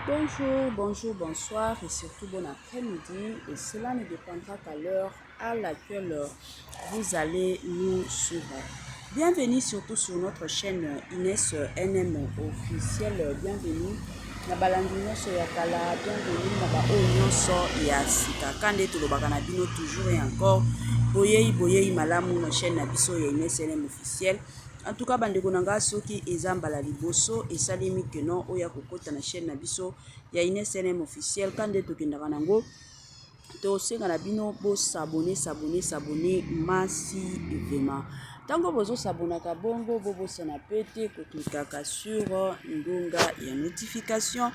Bonjour, bonjour, bonsoir et surtout bon après-midi. Et cela ne dépendra qu'à l'heure à laquelle vous allez nous suivre. Bienvenue surtout sur notre chaîne Inès NM officielle. Bienvenue na balandi nyonso ya kala, bienvenue na baoyo nyonso ya sika. Ka nde tolobaka na bino toujours et encore, boyei boyei malamu na chaîne na biso ya Inès NM officielle. En tout cas, bandeko na nga, soki eza mbala liboso esalemi keno oyo ya kokota na chaîne na biso ya Inès NM officielle, ka nde tokendaka nango, tosenga na bino bos'abonner, s'abonner, s'abonner massivement. Ntango bozos'abonnaka bongo, bobosana pe te koklikaka sur ngonga ya notification.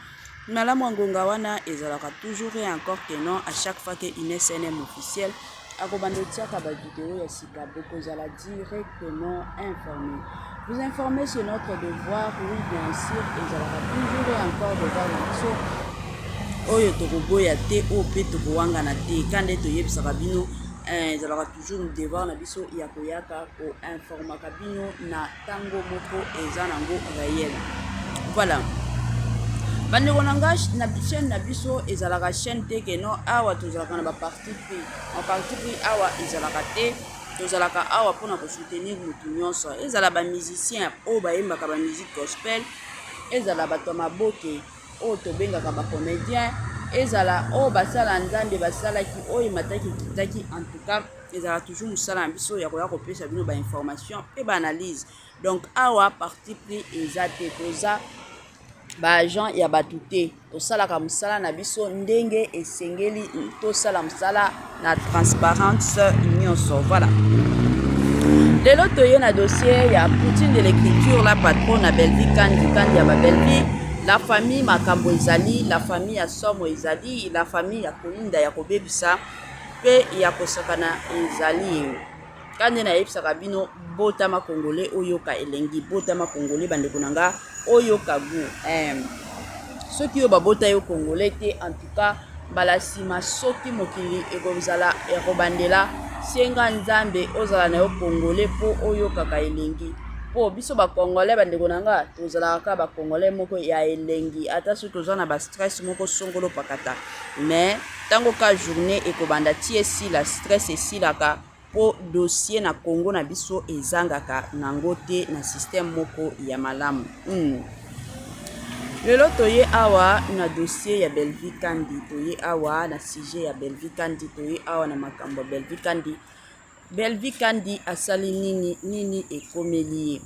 Malamu ya ngonga wana ezalaka toujours et encore que non, à chaque fois que Inès NM officiel akobanda otiaka bavideo ya sika, bokozala directement informé. Vous informer, c'est notre devoir. Oui, bien sûr, ezalaka toujours et encore devoir na biso oyo tokoboya te, oyo mpe tokowangana te. Ka nde toyebisaka bino, ezalaka toujours devoir na biso ya koyaka koinformaka bino na ntango moko eza nango réel. Voilà, bandeko na nga, na chaîne na biso ezalaka chaîne te ke non, awa tozalaka na baparti pris. Baparti pris awa ezalaka te. Tozalaka awa mpona kosoutenir motu nyonso, ezala bamusicien oyo bayembaka bamusique gospel, ezala bato ya maboke oyo tobengaka bacomédien, ezala oyo basala Nzambe, basalaki oyo emataki ekitaki. En tout cas, ezalaka toujours mosala na biso ya koya kopesa bino bainformation mpe baanalyse. Donc awa parti pris eza te, toza baagent ya bato te. Tosalaka mosala na biso ndenge esengeli, tosala mosala na transparence nyonso. Voilà, lelo toye na dossier ya Poutine de l'écriture, la patron na Bellevie Kandi, Kandi ya babellevie, la famille. Makambo ezali, la famille ya somo ezali, la famille ya koyinda, ya kobebisa mpe ya kosakana ezali. Ka nde nayebisaka bino, botama Congolais, oyoka elengi. Botama Congolais, bandeko na nga, oyoka goût. Soki oyo babota yo Congolais te, en tout cas mbala nsima soki mokili ekozala ekobandela, senga Nzambe ozala na yo Congolais mpo oyokaka elengi. Mpo biso Bacongolais, bandeko na nga, tozalaka kaka Bacongolais moko ya elengi, ata soki toza na bastress moko songolo pakata, mais ntango ka journée ekobanda ti esila, stress esilaka, mpo dossier na Congo na biso ezangaka nango te na système moko ya malamu. Lelo toye awa na dossier ya Bellevie Kandi, toye awa na sujet ya Bellevie Kandi, toye awa na makambo ya Bellevie Kandi. Bellevie Kandi asali nini? Nini ekomeli ye?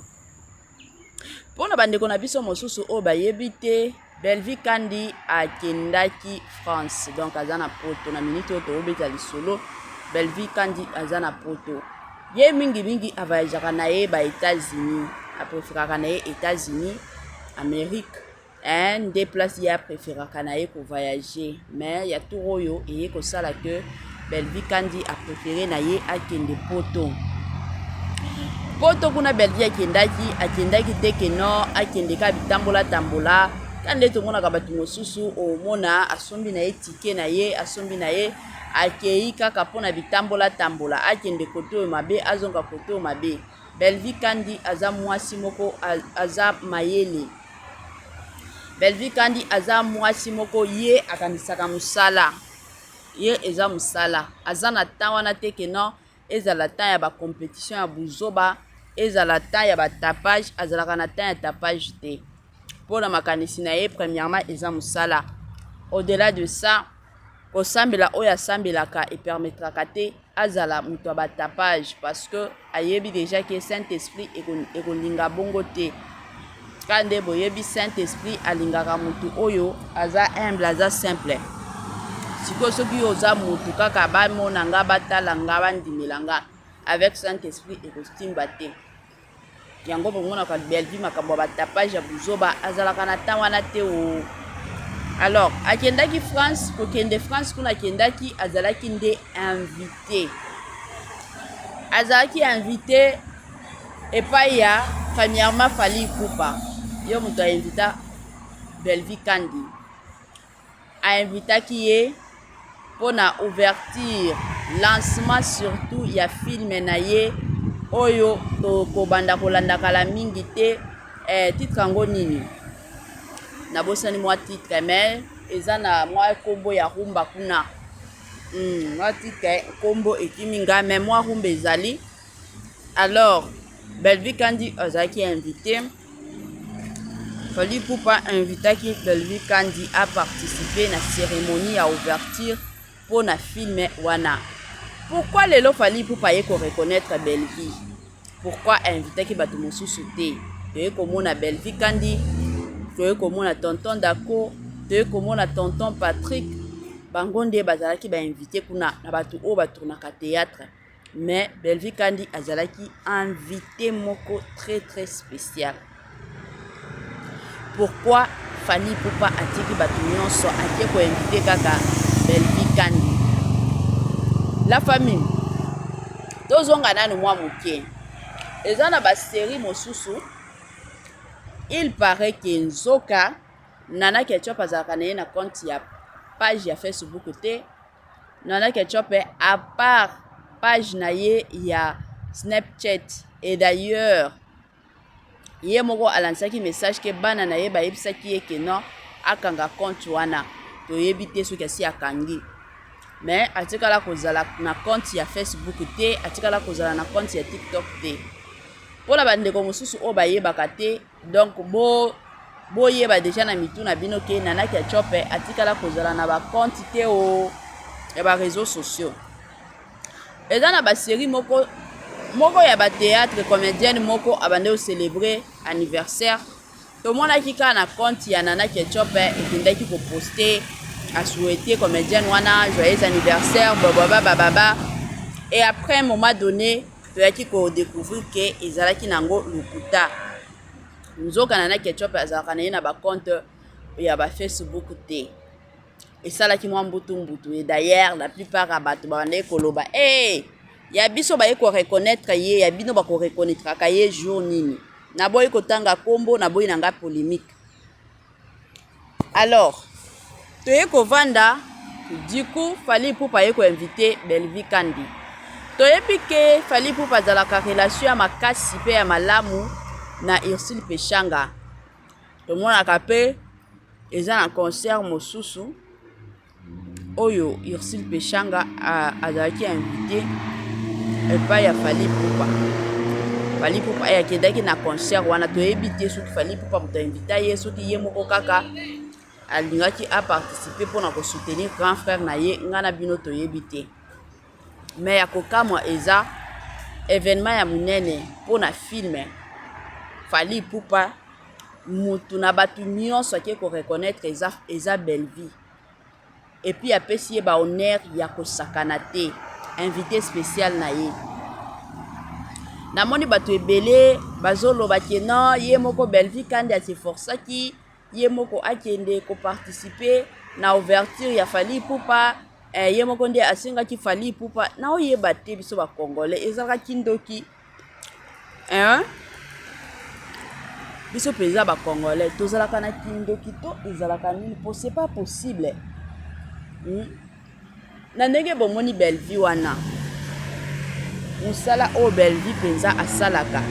Mpona bandeko na biso mosusu oyo bayebi te, Bellevie Kandi akendaki France, donc aza na Poto. Na minute oyo toobeta lisolo, Bellevie Kandi aza na Poto. Ye mingimingi avoyageaka na ye ba États-Unis, apréféraka na ye États-Unis, Amérique, hein, nde place ye apréféraka na ye kovoyage. Mais ya tour oyo eye kosala ke Bellevie Kandi apréféré na ye akende Poto. Poto kuna Bellevie akendaki, akendaki te ke non, akende kaka bitambola tambola. Ka nde tomonaka bato mosusu, omona asombi na ye ticket na ye, asombi na ye, akei kaka mpona bitambola tambola, akende kote oyo mabe, azonga kote oyo mabe. Bellevie Kandi aza mwasi moko aza mayele. Bellevie Kandi aza mwasi moko ye akanisaka mosala ye eza mosala. Aza na temps wana te ke non, ezala temps ya bacompétition ya buzoba, ezala temps ya batapage. Azalaka na temps ya tapage te. Mpona makanisi na ye, premièrement eza mosala. Au-delà de ça, kosambela oyo asambelaka epermettraka te azala moto ya batapage, parce que ayebi déjà ke Saint Esprit ekolinga bongo te. Ka nde boyebi, Saint Esprit alingaka motu oyo aza humble, aza simple. Sikoyo soki oza motu kaka bamona nga, batala nga, bandimela nga, avec Saint Esprit ekosimba te. Yango bomonaka Bellevue, makambo ya batapage ya buzoba, azalaka na temps wana te o. Alors akendaki France. Kokende France kuna akendaki, azalaki nde invité, azalaki invité epai ya premièrement Fally Ipupa. Yo moto ainvita Bellevue Kandi, ainvitaki ye mpona ouverture, lancement surtout ya film na ye oyo tokobanda kolanda kala mingi te. Titre yango nini? Nabosani mwa titre, mais eza na mwa kombo ya rumba kuna. Mwa titre kombo ekimi nga, mais mwa rumba ezali. Alors Bellevue Kandi azalaki invité. Fally Ipupa invitaki Bellevue Kandi a participer na cérémonie ya ouverture mpo na film wana. Pourquoi lelo Fally Ipupa aye ko reconnaître Bellevue? Pourquoi invitaki bato mosusu te? Toye komona Bellevue Kandi, toye komona tonton Dako, toye komona tonton Patrick. Bango nde bazalaki ba invité kuna na bato oyo batournaka théâtre. Mais Bellevue Kandi azalaki invité moko très très spécial. Pourquoi Fally Ipupa atiki bato nyonso, atie koinvite kaka Bellevue Kandi? La famille, tozonga nanu mwa moke. Eza na basérie mosusu, il paraît que nzoka Nana Ketchup azalaka na ye na compte ya page ya Facebook te. Nana Ketchup, à part page na ye ya Snapchat. Et d'ailleurs ye moko alansaki message ke bana na ye bayebisaki ye ke non, akanga compte wana. Toyebi te soki asi akangi, mais atikala kozala na compte ya Facebook te, atikala kozala na compte ya TikTok te. Mpona bandeko mosusu oyo bayebaka te, donc bo boyeba déjà na mitu na bino ke Nana Ketchup atikala kozala na bacompte te o ya baréseaux sociaux. Eza na basérie moko moko ya bathéâtre, comédienne moko abandi kocélébrer anniversaire. Tomonaki kaka na compte ya Nana Ketchup ekendaki koposte, asouhaite comédienne wana joyeux anniversaire, bababababa. Et après un moment donné, toyaki kodécouvrir ke ezalaki nango lokuta. Nzoka Nana Ketchup azalaka na ye na bacompte ya bafacebook te. Esalaki mwa mbutu mbutu. Et d'ailleurs la plupart ya bato babandaki koloba: e ya biso baye koreconnaître ye, ya bino bakoreconnaîtraka ye jour nini? Naboyi kotanga nkombo, naboyi na nga polémique. Alors toye kovanda. Du coup Fally Ipupa aye koinvite Bellevue Kandi. Toyebi ke Fally Ipupa azalaka relation ya makasi mpe ya malamu na Ursule Peshanga. Tomonaka mpe eza na concert mosusu oyo Ursule Peshanga azalaki invité epai ya Fally Ipupa. Fally Ipupa akendaki na concert wana. Toyebi te soki Fally Ipupa moto ainvita ye, soki ye moko kaka alingaki aparticipe mpona kosoutenir grand frère na ye. Ngai na bino toyebi te. Mais ya kokamwa, eza événement ya monene mpona film. Fally Ipupa, mutu na bato nyonso ake koreconnaître eza Bellevue. Et puis apesi ye bahonneur ya kosakana te, invité spécial na ye. Namoni bato ebele bazoloba ke non, ye moko Bellevue Kandi aseforçaki ye moko akende koparticipe na ouverture ya Fally Ipupa. Ye moko nde asengaki Fally Ipupa. Naoyeba te, biso bacongolais ezalaka kindoki, hein? Biso mpenza bacongolais tozalaka na kindoki to ezalaka nini? Po c'est pas possible? Na ndenge bomoni Bellevue wana, mosala oyo Bellevue mpenza asalaka,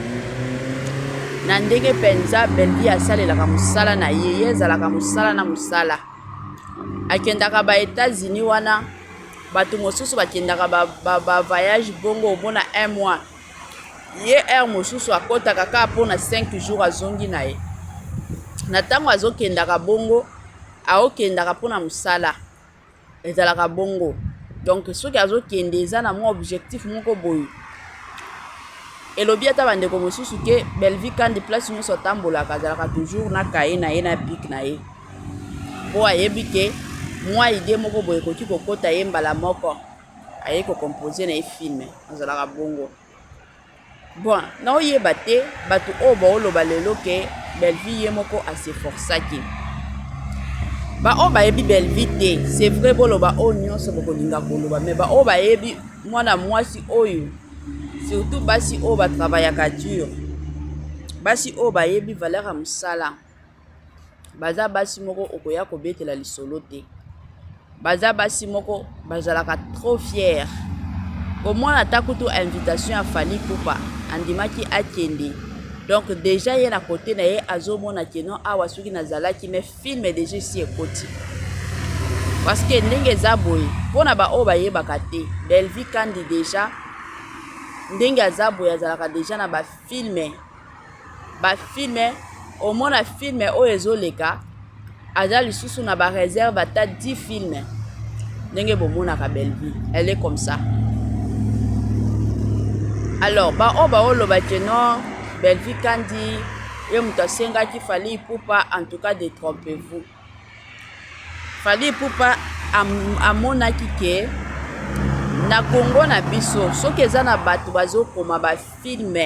na ndenge mpenza Bellevue asalelaka mosala na ye, ye ezalaka mosala na mosala. Akendaka ba États-Unis wana, bato mosusu bakendaka bavoyage ba bongo omona un mois. Ye heure mosusu akɔtaka kaka mpona 5 jours, azongi na ye. Na ntango azokendaka bongo, aokendaka mpona mosala, ezalaka bongo. Donc soki azokende, eza na mwa objectif moko boye. Elobi ata bandeko mosusu ke Bellevue Kandi, place nyonso atambolaka, azalaka toujours na cahier na ye, na bic na ye, mpo ayebi ke mwa idée moko boye ekoki kokɔta ye, mbala moko aye kocompose na ye film. Azalaka bongo. Bon, naoyeba te bato oyo baoloba lelo ke Bellevue ye moko aseforçaki. Baoyo bayebi Bellevue te, c'est vrai, boloba oyo nyonso bokolinga koloba, mais baoyo bayebi mwana mwasi oyo, surtout basi oyo batravaillaka dur, basi oyo bayebi valeur ya mosala, baza basi moko okoya kobetela lisolo te. Baza basi moko bazalaka trop fier. Komona ata kutu invitation ya Fally Ipupa, andimaki akende. Donc dejà ye na cote na ye azomona que non, awa soki nazalaki, mais film dejà esi ekoti. Parce que ndenge eza boye, mpona baoyo bayebaka te, Bellevue Kandi dejà ndenge aza boye, azalaka dejà na bafilm. Bafilm, omona film oyo ezoleka, aza lisusu na baréserve ata 10 film. Ndenge bomonaka Bellevue, elle est comme ça. Alors baoyo baoloba ke non, Bellevue Kandi ye moto asengaki Fally Ipupa, en tout cas, détrompez-vous. Fally Ipupa amonaki ke na Kongo na biso, soki eza na bato bazokoma bafilm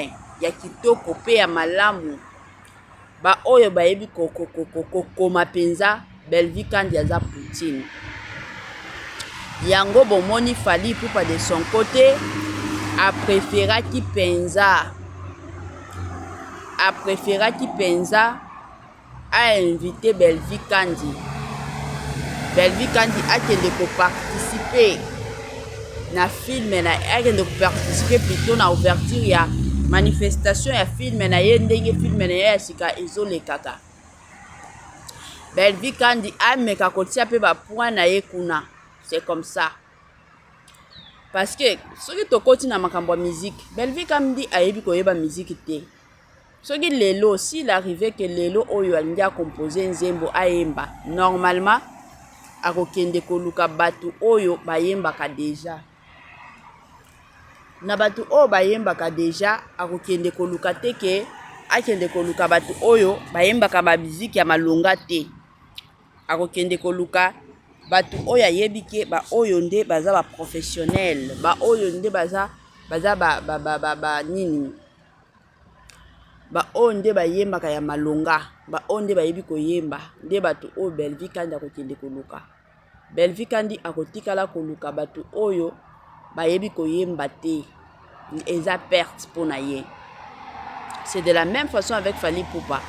ya kitoko mpe ya malamu, baoyo bayebi kokoma mpenza, Bellevue Kandi aza poutine. Yango bomoni, Fally Ipupa de son côté apréféraki mpenza ainvite Bellevue Kandi. Bellevue Kandi akende koparticiper na film na, akende koparticiper plutôt na ouverture ya manifestation ya film na ye. Ndenge film na ye ya sika ezolekaka, Bellevue Kandi ameka kotia mpe bapoint na ye kuna. C'est comme ça, parce que soki tokoti na makambo ya musique, Bellevue Kandi ayebi koyeba musique te. Soki lelo, s'il arrive ke lelo oyo alingi akompose nzembo, ayemba, normalement akokende koluka bato oyo bayembaka deja. Na bato oyo bayembaka deja, akokende koluka te ke akende koluka bato oyo bayembaka bamiziki ya malonga te. Akokende koluka bato oyo ayebi ke baoyo nde baza baprofessionnel, baoyo nde baza ba nini, baoyo nde bayembaka ya malonga, baoyo nde bayebi koyemba. Nde bato oyo Bellevue Kandi akokende koluka. Bellevue Kandi akotikala koluka bato oyo bayebi koyemba te, eza perte mpo na ye. C'est de la même façon avec Fally Ipupa.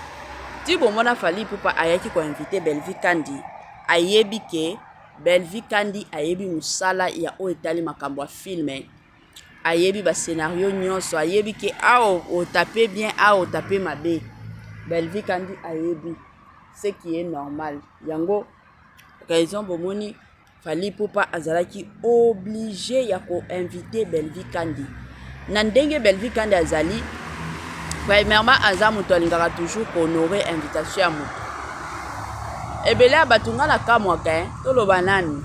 Ti bomona Fally Ipupa ayaki koinvite Bellevue Kandi, ayebi ke Bellevue Kandi ayebi mosala ya oyo etali makambo ya film, ayebi bascénario nyonso, ayebi ke awa otape bien, awa otape mabe. Bellevue Kandi ayebi, ce qui est normal. Yango raison bomoni Fally Ipupa azalaki obligé ya koinvite Bellevue Kandi. Na ndenge Bellevue Kandi azali, premièrement aza moto alingaka toujours kohonorer invitation ya moto. Ebele ya bato, nga na kamwaka, toloba nani,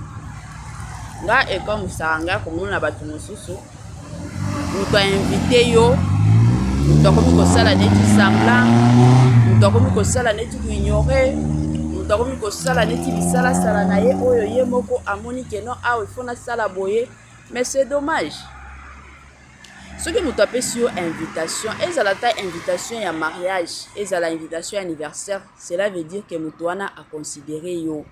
nga ekamwisaka nga komona bato mosusu, moto ainvite yo, moto akomi kosala neti semblant, moto akomi kosala neti koignore, moto akomi kosala neti bisalasala na ye oyo ye moko amoni ke non, awa il faut nasala boye. Mais c'est dommage. Soki moto apesi yo invitation, ezala ta invitation ya mariage, ezala invitation ya anniversaire, cela veut dire ke moto wana aconsidere yo.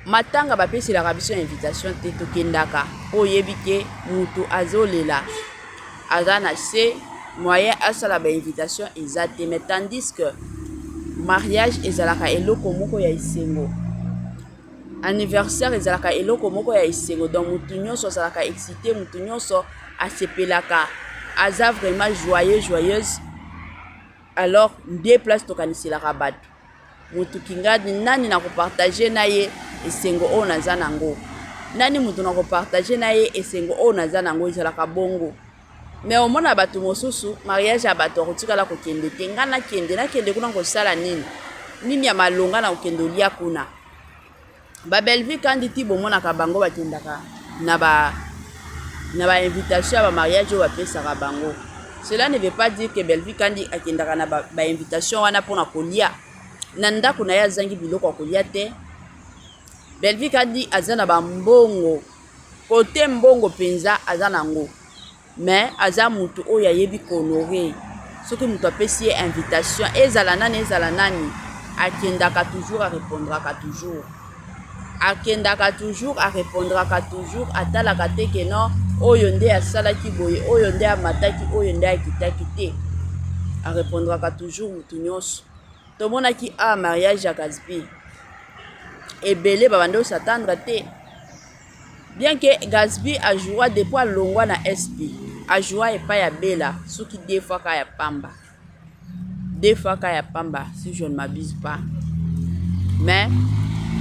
Matanga bapeselaka biso invitation te, tokendaka mpo oyebi ke moto azolela, aza na se moyen asala bainvitation eza te. Mais tandis que mariage ezalaka eloko moko ya esengo, anniversaire ezalaka eloko moko ya esengo, donc motu nyonso azalaka excité, motu nyonso asepelaka, aza vraiment joyeux, joyeuse. Alors nde place tokaniselaka bato, motu kingadi nani na kopartage na ye esengo oyo naza nango, nani moto na kopartage na ye esengo oyo naza nango. Ezalaka bongo. Mais omona bato mosusu, mariage ya bato akotikala kokende te. Ngai nakende kuna kosala nini? Nini ya malonga na kokende olia kuna? Babellevue Kandi, ti bomonaka bango bakendaka na bainvitation ya bamariage oyo bapesaka bango, cela ne veut pas dire que Bellevue Kandi akendaka na bainvitation wana mpona kolia. Na ndako na ye azangi biloko ya kolia te. Bellevue Kandi aza na bambongo kote, mbongo mpenza aza nango, mais aza motu oyo ayebi kohonorer. Soki moto apesi ye invitation, ezala nani, ezala nani, akendaka toujours, arepondraka toujours, akendaka toujours, arepondraka toujours. Atalaka te ke non, oyo nde asalaki boye, oyo nde amataki, oyo nde akitaki te. Arepondraka toujours motu nyonso. Tomonaki a mariage ya Gasby, ebele babandi osatendre te, bien que Gasby ajoua depuis alongwa na SP. Ajoua epai ya Bella soki deux fois kaka ya pamba. Deux fois kaka ya pamba si je ne m'abuse pas. Mais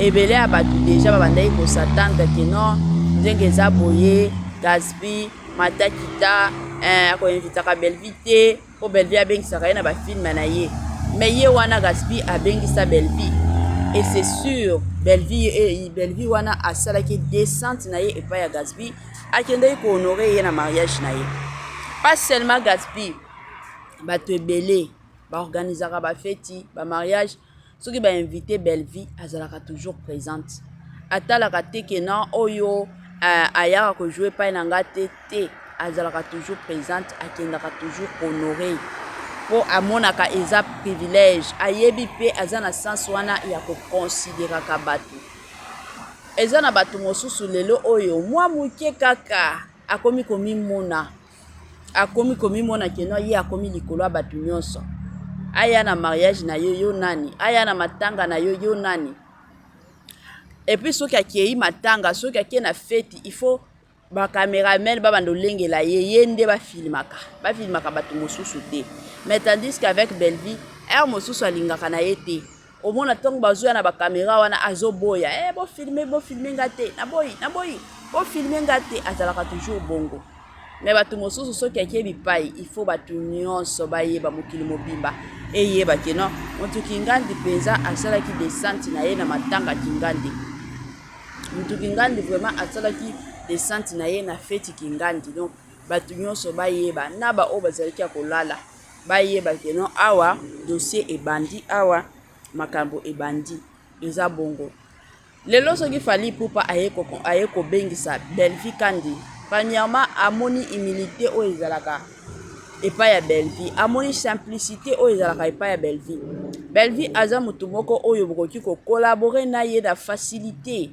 ebele ya bato deja babandaki ko s'attendre que non ndenge eza boye Gasby Matakita eh, akoinvitaka Bellevue te mpo Bellevue abengisaka ye na ba film na ye. Mais ye wana Gasby abengisa Bellevue et c'est sûr Bellevue, eh, Bellevue wana asalaki descente na ye epai ya Gasby, akendaki ko honorer ye na mariage na ye. Pas seulement Gasby, bato ebele ba organisaka ba feti, ba mariage, soki ba invite Bellevue azalaka toujours présente. Atalaka te ke non oyo ayaka ko jouer epai na nga te te, azalaka toujours présente, akendaka toujours honorer mpo amonaka eza privilège, ayebi mpe aza na sens wana ya koconsideraka bato. Eza na bato mosusu lelo oyo mwa moke kaka akomi komimona, akomi komimona ke non ye akomi likolo ya bato nyonso. Aya na mariage na yo, yo nani? Aya na matanga na yo, yo nani? Et puis soki akei matanga, soki akei na feti, il faut ba cameraman babanda olengela ye, ye nde bafilmaka, bafilmaka bato mosusu te. Mais tandis qu'avec Bellevue, heure mosusu alingaka na ye te. Omona ntango bazoya na bakamera wana azoboya, eh, bofilme, bofilme nga te, naboyi, naboyi, bofilme nga te, azalaka toujours bongo. Mais bato mosusu soki ake bipai, il faut bato nyonso bayeba, mokili mobimba eyeba ke non, moto Kingandi mpenza asalaki descente na ye na matanga Kingandi. Moto Kingandi vraiment asalaki descente na ye na feti Kingandi. Donc bato nyonso bayeba, na ba oyo bazalaki ya kolala bayeba ke non, awa dossier ebandi, awa makambo ebandi, eza bongo. Lelo soki Fally Ipupa aye kobengisa Bellevue Kandi, premièrement amoni humilité oyo ezalaka epai ya Bellevue, amoni simplicité oyo ezalaka epai ya Bellevue. Bellevue aza motu moko oyo bokoki kocollaborer na ye na facilité,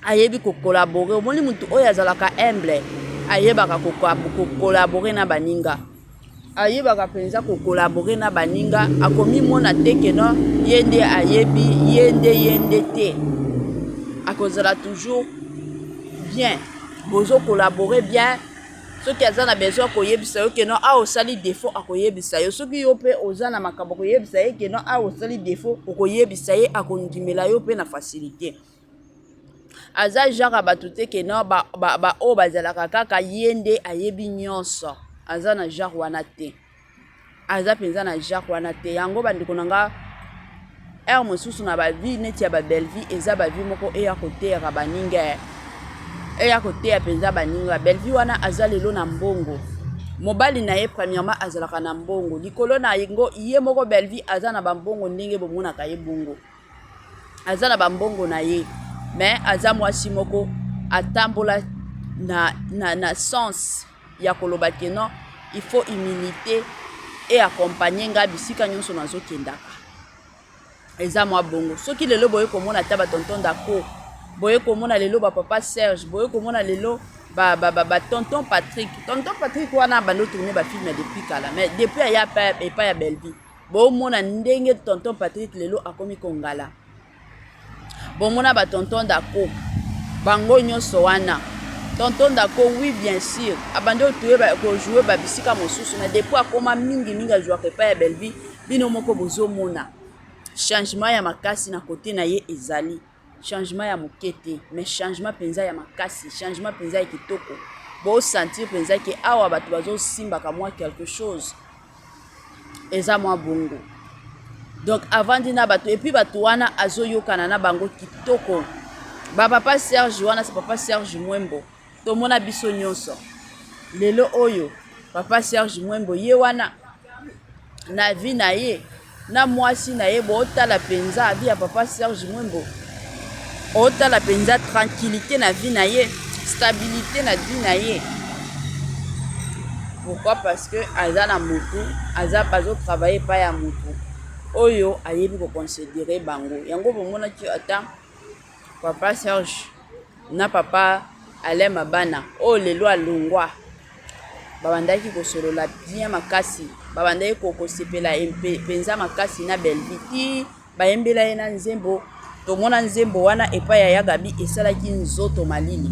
ayebi kocollaborer. Omoni motu oyo azalaka humble, ayebaka kocollaborer na baninga, ayebaka mpenza kocollaborer na baninga, akomimona te ke non ye nde ayebi, ye nde ye nde te. Akozala toujours bien, bozo collaborer bien. Soki aza na besoin koyebisa yo ke non awa osali défaut, akoyebisa yo. Soki yo mpe oza na makambo koyebisa ye ke non awa osali défaut, okoyebisa ye, akondimela yo mpe na facilité. Aza genre ya bato te ke non ba oyo bazalaka kaka ye nde ayebi nyonso, aza na genre wana te, aza mpenza na genre wana te. Yango bandeko na nga, heure mosusu na bavie neti ya babellevue, eza bavie moko eya koteyaka baninga, eya koteya mpenza baninga. Bellevue wana aza lelo na mbongo, mobali na ye premièrement azalaka na mbongo likolo na yango, ye moko Bellevue aza na bambongo ndenge bomonaka ye bongo, aza na bambongo na ye. Mais aza mwasi moko atambola na sens ya koloba ke non, il faut humilité e accompagner nga bisika nyonso nazokendaka. Eza mwa bongo. Soki lelo boye komona ata batonton Dako, boye komona lelo bapapa Serge, boye komona lelo ba tonton Patrick. Tonton Patrick wana bando tourner bafilm depuis kala, mais depuis aya epai ya Bellevue, bomona ndenge tonton Patrick lelo akomi kongala. Bomona ba tonton Dako, bango nyonso wana. Tonton Dako, oui, bien sûr, abandi kojouer babisika mosusu, mais depuis akoma mingimingi azwaka epai ya Bellevue, bino moko bozomona changement ya makasi na kote na ye. Ezali changement ya moke te, mais changement mpenza ya makasi, changement mpenza ya kitoko. Bosentir mpenza ke awa bato bazosimbaka mwa quelque chose, eza mwa bongo. Donc avandi na bato, et puis bato wana azoyokana na bango kitoko. Bapapa Serge wana, c'est papa Serge Mwembo, tomona biso nyonso lelo oyo. Papa Serge Mwembo ye wana na vie na ye na mwasi na ye, bootala mpenza vie ya papa Serge Mwembo, otala mpenza tranquillité na vie na ye, stabilité na vie na ye. Pourquoi? Parce que aza na motu, aza bazotravailler epai ya motu oyo ayebi koconsidérer bango. Yango bomonaki ata papa Serge na papa Alain Mabana oyo lelo alongwa, babandaki kosolola bien makasi, babandaki kosepela mpenza makasi na Bellevue, ti bayembela ye na nzembo. Tomona nzembo wana epai ya Yagabi, esalaki nzoto malili.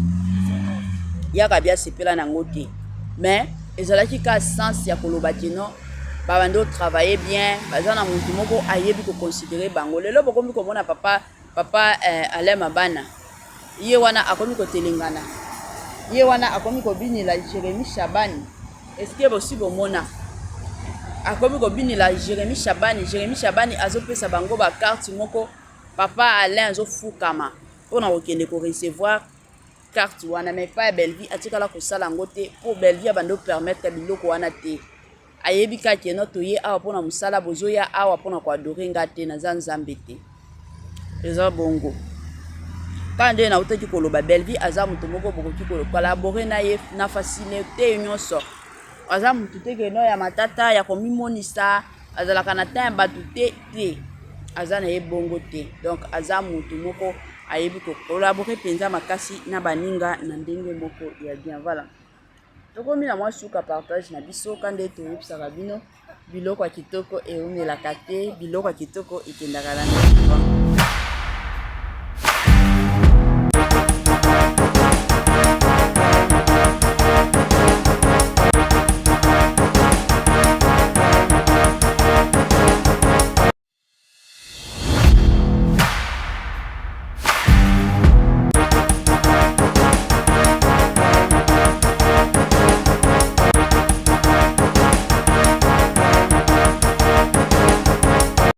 Yagabi asepela nango te. Mais ezalaki ka sens ya koloba que non, babandi otravaille bien, baza na motu moko ayebi koconsidérer bango. Lelo bokomi komona papa Alain Mabana, ye wana akomi kotelengana, ye wana akomi kobinela Jérémi Chabani. Est-ce bosi bomona akomi kobinela Jérémi Chabani? Jérémi Chabani azopesa bango bacarte moko, papa Alain azofukama mpona kokende korecevoir carte wana. Mais pa ya Bellevie atikala kosala yango te, mpo Bellevie abandi opermettre biloko wana te. Ayebi kaka no toye awa mpona mosala, bozoya awa mpona koadorer nga te, naza Nzambe te. Eza bongo kaka nde nautaki koloba, Bellevie aza moto moko bokoki kocollaborer na ye na facilité nyonso. Aza motu te que non, ya matata ya komimonisa, azalaka na temps ya bato te te, aza na ye bongo te. Donc aza motu moko ayebi kocollaborer mpenza makasi na baninga na ndenge moko ya bien. Voilà, tokomi na mwa suka partage na biso. Ka nde toyebisaka bino, biloko ya kitoko eumelaka te, biloko ya kitoko ekendaka na ndenge.